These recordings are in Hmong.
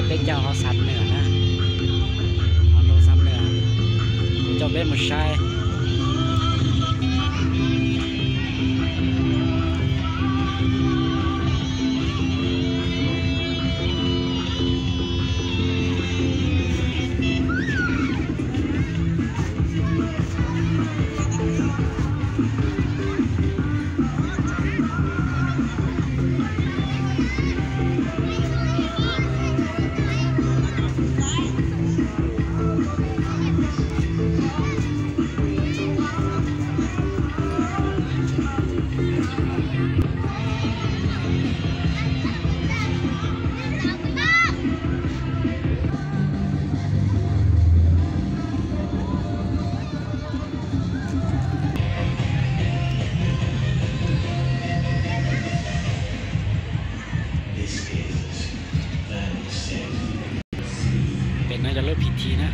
Peb caug ho xam nwm na, ho ntau xam nwm, kuv coj peb mus saib. Pem no yog lub phim thi na.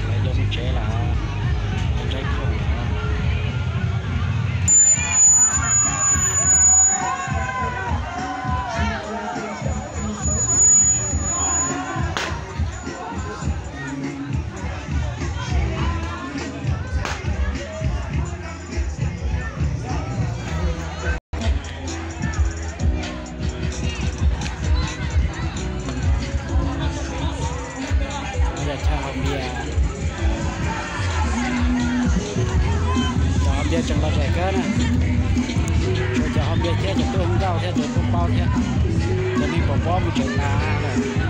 Lawv yuav mus tsev lawm, ntsaib khoom lawm. Yog chaw haus npias, cov haus npias tseem lom zem kawg na. Tshuav cov haus npias thiab cov tub hluas nkauj thiab cov pub paub thiab, cov neeg pom pob mus tsev tas lawm.